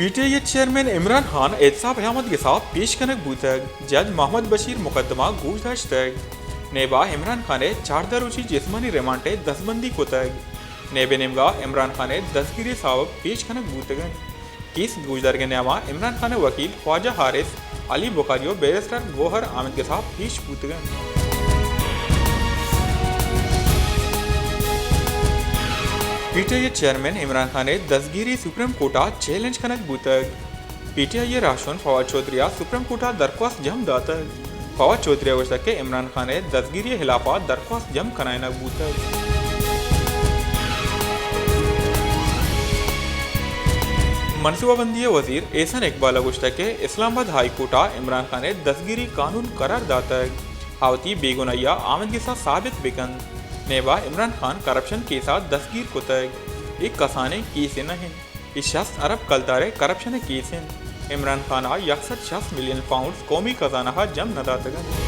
P T I ءِ چیئرمین عمران خان احتساب ءِ آمدگس ءَ پیش کنگ بوتگ، جج محمد بشیر مقدمہ گوش داشتگ۔ نیب ءَ عمران خان ءِ چاردہ روچی جسمانی ریمانڈ ءِ دزبندی کتگ۔ نیب ءِ نیمگ ءَ عمران خان ءِ دزگیری ءِ سوب پیش کنگ بوتگ انت۔ کیس گوشدارگ ءِ نیام ءَ عمران خان ءِ وکیل خواجہ حارث، علی بخاری ءُ بیرسٹر گوہر آمدگس ءَ پیش بوتگ انت۔ پی ٹی آئی ءِ چیئرمین عمران خان ءِ دزگیری سپریم کورٹ ءَ چیلنج کنگ بوتگ۔ پی ٹی آئی ءِ راہشون فواد چوہدری ءَ سپریم کورٹ ءَ درخواست جم داتگ۔ فواد چوہدری ءَ گوشتگ کہ عمران خان ءِ دزگیری ءِ ہلاپ ءَ درخواست جم کنائینگ بوتگ۔ منصوبہ بندی ءِ وزیر احسن اقبال ءَ گوشتگ کہ اسلام آباد ہائی کورٹ ءَ عمران خان ءِ دزگیری قانون قرار داتگ، آ وتی بے گناہی ءِ آمدگس ءَ ثابت بہ کنت۔ نیب ءَ عمران خان کرپشن کیس ءَ دزگیر کتگ، اے کسانیں کیسے نہ انت۔ اے شست ارب کلدار ءِ کرپشن ءِ کیس انت۔ عمران خان ءَ یک سد شست ملین پاؤنڈز قومی خزانہ ءَ جم نہ داتگ انت۔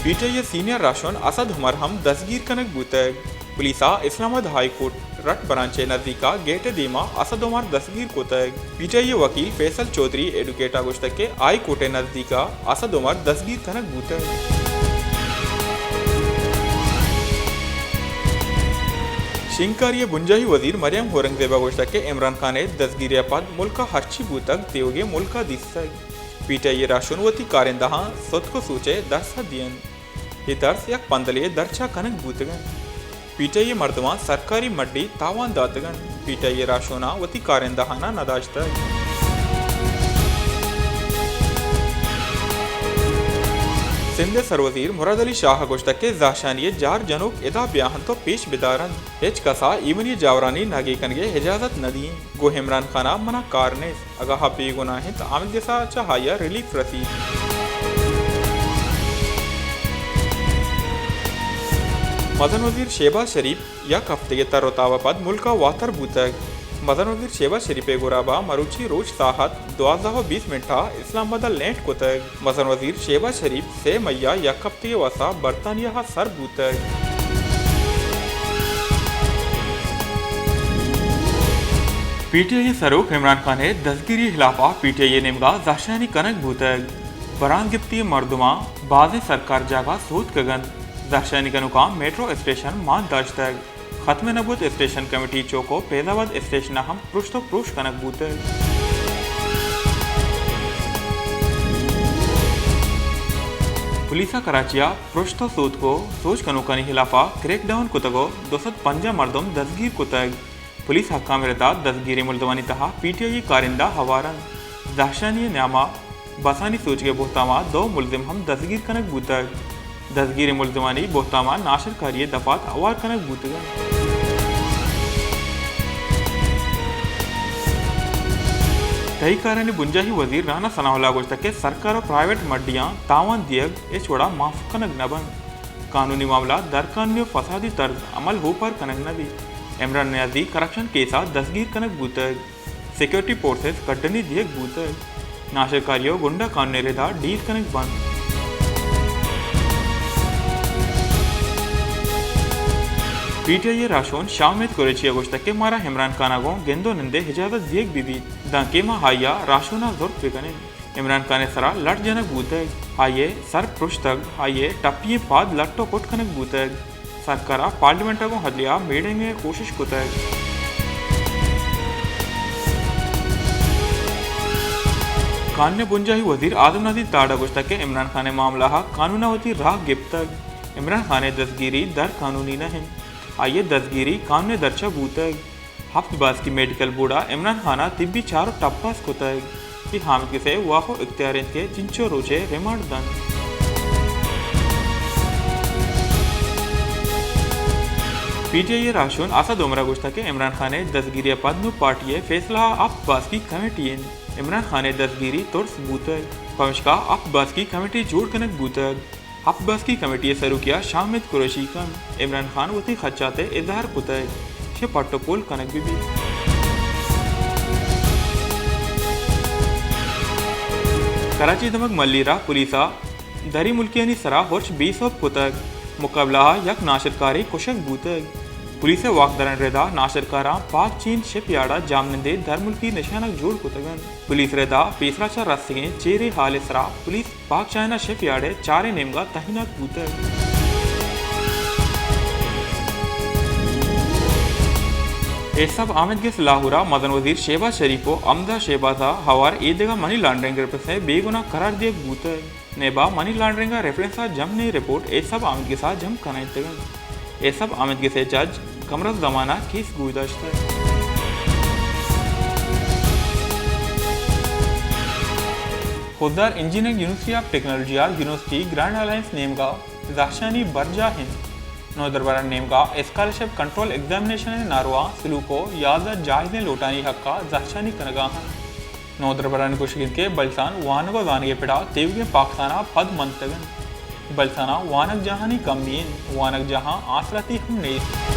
پی ٹی آئی ءِ سینئر راہشون اسد عمر ہم دزگیر کنگ بوتگ۔ پولیس ءَ اسلام آباد ہائی کورٹ رٹ برانچ ءِ نزیک ءَ گیٹ ءِ دیم ءَ اسد عمر دزگیر کتگ۔ پی ٹی آئی ءِ وکیل فیصل چوہدری ایڈوکیٹ ءَ گوشتگ کہ ہائی کورٹ ءِ نزیک ءَ اسد عمر دزگیر کنگ بوتگ۔ شنگکاری ءِ بنجاہی وزیر مریم اورنگزیب ءَ گوشتگ کہ عمران خان ءِ دزگیری ءَ پد ملک ءَ ہرچی بوتگ تیوگیں ملک ءَ دیستگ۔ پی ٹی آئی ءِ راہشون وتی کارندہاں ستک ءُ سوچ ءِ درس ءَ دینت۔ اے درس یک پندلے ءِ درچ ءَ کنگ بوتگ انت۔ پی ٹی آئی ءِ مردماں سرکاری مڈی تاوان داتگ انت۔ پی ٹی آئی ءِ راہشوناں وتی کارندہاناں نہ داشتگ۔ سندھ ءِ سروزیر مراد علی شاہ ءَ گوشتگ کہ زہشانی ءِ جار جنوک ادا بیا انت ءُ پیش بدار انت۔ ہچ کس ءَ ایمنی ءِ جاورانی ناگی کنگ ءِ اجازت نہ دئیں۔ گوں عمران خان ءَ من ءَ کار نیست۔ اگاں آ بے گناہ انت، آمدگس ءَ چہ آئی ءَ ریلیف رسیت۔ مزن وزیر شہباز شریف یک ہفتگے تر ءُ تاب ءَ پد ملک ءَ واتر بوتگ۔ مزن وزیر شہباز شریف ءِ گراب ءَ مروچی روچ ساہت دوازدہ ءُ بیست منٹ ءَ اسلام آباد ءَ لینڈ کتگ۔ مزن وزیر شہباز شریف سے مئی ءَ یک ہفتگے ءِ واستہ برطانیہ ءَ سر بوتگ۔ پی ٹی آئی ءِ سروک عمران خان ءِ دزگیری ءِ ہلاپ ءَ پی ٹی آئی ءِ نیمگ ءَ زہرشانی کنگ بوتگ۔ برانز گپتگیں مردماں بازیں سرکار جاگہ سوتکگ انت۔ زہرشانی کنوکاں میٹرو اسٹیشن مان داشتگ۔ ختم نبوت اسٹیشن کمیٹی چوک ءُ فیض آباد اسٹیشن ءَ ہم پرشت ءُ پروش کنگ بوتگ۔ پولیس ءَ کراچی ءَ پرشت ءُ سوتک ءُ سوج کنوکانی ہلاپ ءَ کریک ڈاؤن کتگ ءُ دو سد پنجاہ مردم دزگیر کتگ۔ پولیس ءِ حکام ءِ رد ءَ دزگیریں ملزمانی تہا پی ٹی آئی ءِ کارندہ ہوار انت۔ زہرشانی ءِ نیام ءَ بسانی سوچگ ءِ بہتام ءَ دو ملزم ہم دزگیر کنگ بوتگ۔ دزگیریں ملزمانی بہتام ءَ ناشرکاری ءِ دفعات ہوار کنگ بوتگ انت۔ تہی کارانی بنجاہی وزیر رانا ثناء اللہ ءَ گوشتگ کہ سرکار ءَ پرائیویٹ مڈیاں تاوان دیگ ہچ وڑ ءَ معاف کنگ نہ بنت۔ قانونی معاملہ در قانونی ءُ فسادی طرز عمل ءَ اوپار کنگ نہ بیت۔ عمران نیازی کرپشن کیس ءَ دزگیر کنگ بوتگ۔ سیکورٹی فورسز کڈنی دیگ بوتگ۔ ناشرکاری ءُ گنڈا قانون ءِ رد ءَ ڈیل کنگ بنت۔ پی ٹی آئی ءِ راہشون شاہ امید قریشی ءَ گوشتگ کہ مارا عمران خان ءَ گوں گند ءُ نند ءِ اجازت دیگ بہ بیت، دانکہ ما آئی ءَ راہشون ءَ زرت بہ کنیں۔ عمران خان ءِ سرا لٹ جنگ بوتگ، آئی ءِ سر پرشتگ، آئی ءِ ٹپی ئیں پاد لٹ ءُ کٹ کنگ بوتگ۔ سرکار ءَ پارلیمنٹ ءَ گوں عدلیہ ءَ میڑینگ ءِ کوشش کتگ۔ قانون ءِ بنجاہی وزیر اعظم نذیر تاڑ ءَ گوشتگ کہ عمران خان ءِ معاملہ ءَ قانون ءَ وتی راہ گپتگ۔ عمران خان ءِ دزگیری در قانونی نہ انت۔ آئی ءِ دزگیری قانون ءِ درچ ءَ بوتگ۔ ہپت باسکی میڈیکل بورڈ ءَ عمران خان ءَ طبی چار ءُ ٹپاس کتگ۔ اے آمدگس ءِ واک ءُ اختیار انت کہ چنچو روچ ءِ ریمانڈ دنت۔ پی ٹی آئی ءِ راہشون اسد عمر ءَ گوشتگ کہ عمران خان ءِ دزگیری ءَ پد نوں پارٹی ءِ فیصلہ ءَ ہپت باسکی کمیٹی انت۔ عمران خان ءِ دزگیری ترس بوتگ، پمشکا ہپت باسکی کمیٹی جوڑ کنگ بوتگ۔ ہپت باسکی کمیٹی ءِ سروکی ءَ شاہ امید قریشی کنت۔ عمران خان وتی خدشات ءِ اظہار کتگ، شہ پٹ ءُ پول کنگ بہ بیت۔ کراچی ءِ دمگ ملیر ءَ پولیس ءَ دری ملکیانی سرا ہرش بے سوب کتگ۔ مقابلہ ءَ یک ناشرکارے کشگ بوتگ۔ پولیس ءِ واکدارانی ردا ناشرکاراں پاک چین شپ یارڈ ءَ جاہمنند ءِ درملکی نشانگ جوڑ کتگ انت۔ پولیس ردا پیسرا چہ رستگیں چیرے ہال ءِ سرا پولیس پاک چائنا شپ یارڈ ءِ چاریں نیمگا تہیناک بوتگ۔ ایس صاحب آمید گس لاہور ءَ مزن وزیر شہباز شریف ءُ امدا شہباز ءَ ہوار ایدگہ منی لانڈرنگ ریفرنس ءِ بے گناہ قرار دیگ بوتگ۔ نیبا منی لانڈرنگ ءِ ریفرنس ءَ جمنیں رپورٹ ایس صاحب آمید گس ءَ جم کنائینتگ انت۔ ایس صاحب آمید گس ءِ جج قمر الزمان ءَ کیس گوش داشتگ۔ Khuzdar engineering university of technology ءَ یونیورسٹی گرانٹ الائنس نیمگا زہرشانی برجاہ انت۔ نودربرانی نیمگا اسکالرشپ کنٹرول ایگزامینیشن ءِ نارواں سلوک ءُ یازدہ جائزیں لوٹانی حق ءَ زہرشانی کنگا انت۔ نودربرانی گوشگ انت کہ بلوچستان وانگ ءُ زانگ ءِ پڑا تیوگیں پاکستان ءَ پد منتگ انت۔ بلوچستان ءَ وانگجاہانی کمی انت، وانگجاہاں آسراتی ہم نیست۔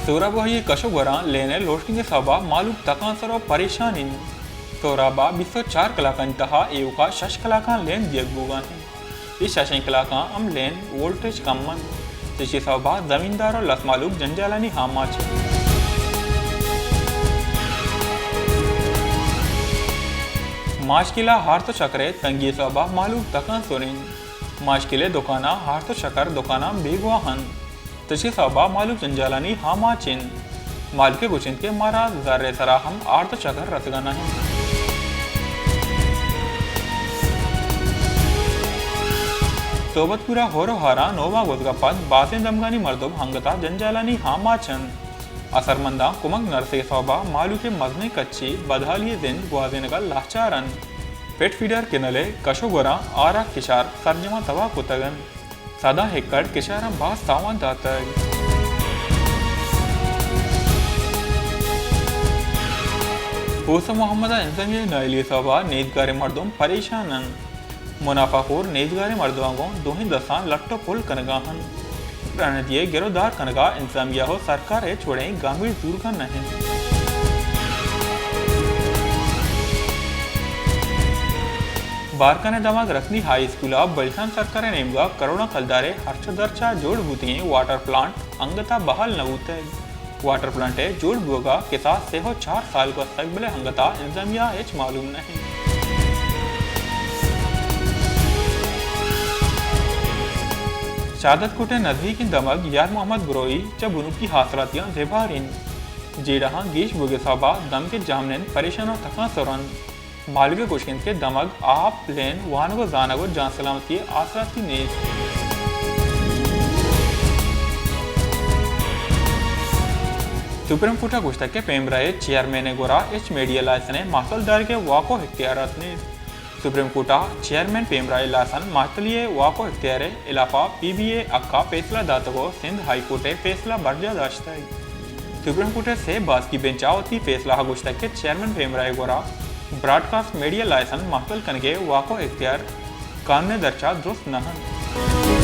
سہراب واہی ءِ کش ءُ گوراں لین ءِ لوڈشیڈنگ ءِ سوب ءَ مہلوک تکانسر ءُ پریشان انت۔ سہراب ءَ بیست ءُ چار کلاکانی تہا ایوک ءَ شش کلاکاں لین دیگ بوگ ءَ انت۔ اے ششیں کلاکاں ہم لین وولٹیج کم انت، چشی سوب ءَ زمیندار ءُ لس مہلوک جنجالانی آماچ انت۔ ماشکیل ءَ ہارت ءُ شکر ءِ تنگی ءِ سوب ءَ مہلوک تکانسر انت۔ ماشکیل ءِ دکاناں ہارت ءُ شکر دکاناں بیگواہ انت۔ تچی سوب ءَ مہلوک جنجالانی آماچ انت۔ مہلوک ءِ گوش انت کہ مارا زر ءِ سرا ہم ہارت ءُ شکر رسگ ءَ نہ انت۔ صحبت پورا ہور ءُ ہاراں نوباں گوزگ ءَ پد بازیں دمگانی مردم انگت ءَ جنجالانی آماچ انت۔ اثرمنداں کمک نہ رسگ ءِ سوب ءَ مہلوک ءِ مزنیں کچے بدحالی ءِ زند گوازینگ ءَ لاچار انت۔ پٹ فیڈر کنل ءِ کش ءُ گوراں آرگ کشار سرجماں تباہ کتگ انت۔ سداں ایکڑ کشاراں باز تاوان داتگ۔ اوسم محمد ءَ انتظامیہ ءِ نااہلی ءِ سوب ءَ نیزگاریں مردم پریشان انت۔ منافع خور نیزگاریں مردماں گوں دوہیں دستاں لٹ ءُ پل کنگ ءَ انت۔ رانندی ءِ گر ءُ دار کنگ ءَ انتظامیہ ءُ سرکار ءِ ہچ وڑیں گامگیج زورگ ءَ نہ انت۔ بارکھان ءِ دمگ رسنی ہائی اسکول ءَ بلوچستان سرکار ءِ نیمگ ءَ کروڑاں کلدار ءِ ہرچ ءُ درچ ءَ جوڑ بوتگیں واٹر پلانٹ انگت ءَ بحال نہ بوتگ۔ واٹر پلانٹ ءِ جوڑ بوگ ءَ کساس سے ءُ چار سال گوستگ، بلے انگت ءَ انتظامیہ ءَ ہچ معلوم نہ انت۔ شہادت کوٹ ءِ نزیکیں دمگ یار محمد بروئی چہ بنکی آسراتیاں زبہر انت۔ جیڑہاں گیش بوگ ءِ سبب ءَ دمگ ءِ جاہمنند پریشان ءُ تکانسر انت۔ مہلوک ءِ گوشگ انت کہ دمگ آپ، لین، وانگ ءُ زانگ ءُ جان سلامتی ءِ آسراتی نیست۔ سپریم کورٹ ءَ گوشتگ کہ پیمرا ءِ چیئرمین ءِ گورا ہچ میڈیا لائسن ءِ مہتل دارگ ءِ واک ءُ اختیارات نیست۔ سپریم کورٹ ءَ چیئرمین پیمرا ءِ لائسن مہتلی ءِ واک ءُ اختیار ءِ ہلاپ ءَ پی بی اے ءِ حق ءَ پیسلہ داتگ ءُ سندھ ہائی کورٹ ءِ پیسلہ برجاہ داشتگ۔ سپریم کورٹ ءِ سے باسکی بنچ ءَ وتی پیسلہ ءَ گوشتگ کہ چیئرمین پیمرا ءِ گورا براڈکاسٹ میڈیا لائسن مہتل کنگ ءِ واک ءُ اختیار قانون ءِ درچ ءَ درست نہ انت۔